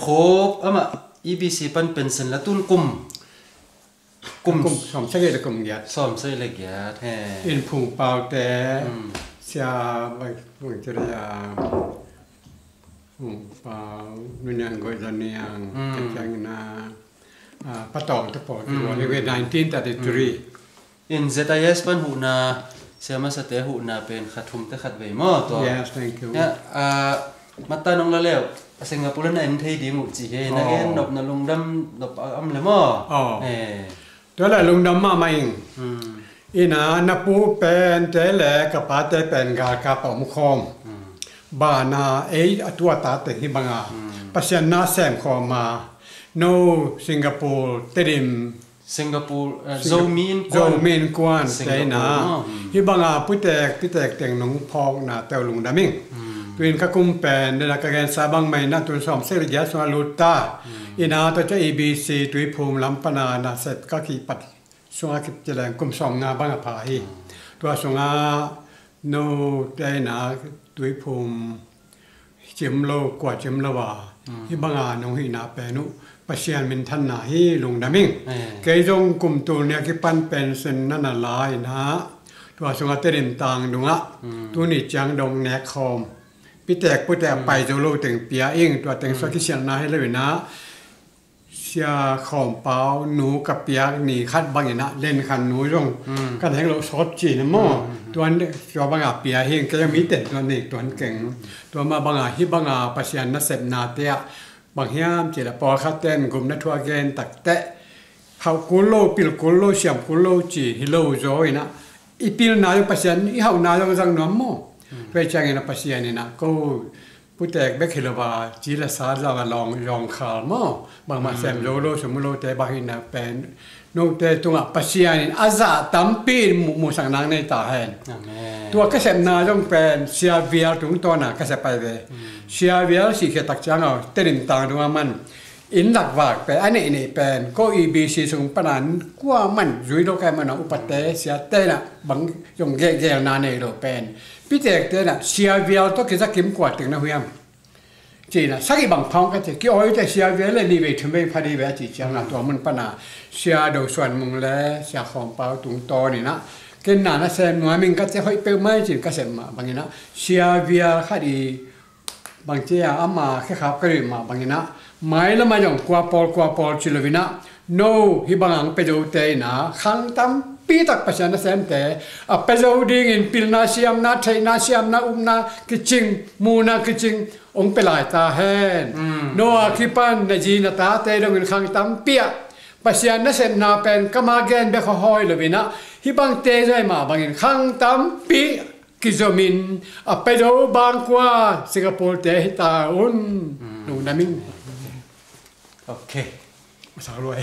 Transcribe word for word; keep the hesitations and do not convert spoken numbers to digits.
Khop amah E B C pan pension la tun kum. Kum kum sawm sagih le kum giat. Sawm sagih le giat, he. In Phung Pau te, mm, Sia Vai Phung Curi a, Phung Pau, Nu Niang Goi Za Niang, mm, ka ciang ina, ah, Pa Tawng te pawl, mm, ki ruang, nineteen thirty-three. Mm. In Z I S pan huhna, Sia Masa te huhna pen khat thum te khat vei maw, tua. Yes, thank you. Ya, ah, mata nong la leu, a Singapore na en thei ding uh ci he, na, oh, gen nop na lungdam nop a om le maw. Oh. Eh. Tua le lungdam mahmah ing. Hmm. Ina na pu pen te le ka pa te pen galkap a om khawm. Hmm. Bana ei a tu a ta te hi banga. Hmm. Pasian na sem khawm a. No Singapore, Tedim, Singapore, eh, Singapore, Zomi Innkuan. Zomi Innkuan, Singapore, te ina. No? Hmm. Hi banga putek, pitek teng nong phawkna teu lungdam ing. Hmm. Tuin ka kum pen, dena ka gensa bang mai na tun sawm sagih le giat sunga lut ta. Hmm. Ina tua ca E B C Tuiphum lam pana na sep ka kipat sunga kip ci leng kum sawm nga bang a pha hi. Hmm. Tua sunga no te ina Tuiphum cim lo, kua cim lo a, mm, hi banga nong hihna pen uh Pasian minthanna hi lungdam ing. Eh. Kei zong kum tul nia kipan pension na na la ina, tua sunga Tedim tang dungah, mm, tuni ciang dong nek khawm. Pitek putek a, mm, pai zo lo teng pia ing, tua teng sua, mm, kisialna hi lo ina, Sia Khawm Pau nu ka piak ni khat bangin ah, Len Khan nu zong, mm, kan hek loh sawt ci-in maw. Mm, mm, mm. Tuan tua banga pia hi ing, kei a mi ten tuan nei tuan keng. Tua mah banga, hi banga Pasian nasepna te ah, bang hiam cih leh pawlkhat ten gupna thu a gen takteh, hauh kul lo, pil kul lo, siam kul lo ci hi lo zaw in ah, i pilna zong Pasian, i hauhna zong zang nuam maw. Mm. Tua hi ciangin ah Pasian in ah, ko putek bek hi lo a, ci le sa zong a lawng, lawng khal maw. Bangmah, mm, sem zo lo, sum lo te bang hi na pen, note tungah Pasian in a zah tampi in mu, muhsak nang nei ta hen. Amen. Tua ka sepna zong pen, Sia Vial tungtawn a ka sep pai ve. Mm. Sia Vial sihkhia tak ciang a, Tedim tang dungah man, inn lakvak pen, a neihneih pen, ko E B C sung pana kua man, zui lo kai man a upate, siate na, bang zong gehgelna nei lo pen. Pitek te na, Sia Vial tawh kiza kim kua teng na huiam. Ci na, sagih bang phawng ka ci, ki-awi te Sia Vial le nih vei thum vei pha dih ve a ci ciang a, mm, tua mun pana, Sia Do Suan Mung le, Sia Khawm Pau tungtawn in ah, ken na na sem nuam ing ka ci, hoih peuhmah ci-in ka sem mah bangin ah, Sia Vial khat i, bang ci a, ama khekhap ka duh mah bangin ah, mailam a zong kua pawl, kua pawl ci lo in ah, no, hi banga hong pia zo te in ah, khang tampi tak Pasian nasemte a pia zo dingin pilna siamna, theihna siamna, upna kicing, muhna kicing, hong pia lai ta hen. Mm. No a kipan na zi na tate dongin khang tampi ah, Pasian nasepna pen ka ma gen bek hawi lo in ah, hi bangte zai mah bangin khang tampi kizomin a pia zo bang kua Singapore te hi ta un. Mm. Lungdam ing. Ok. Sa lua.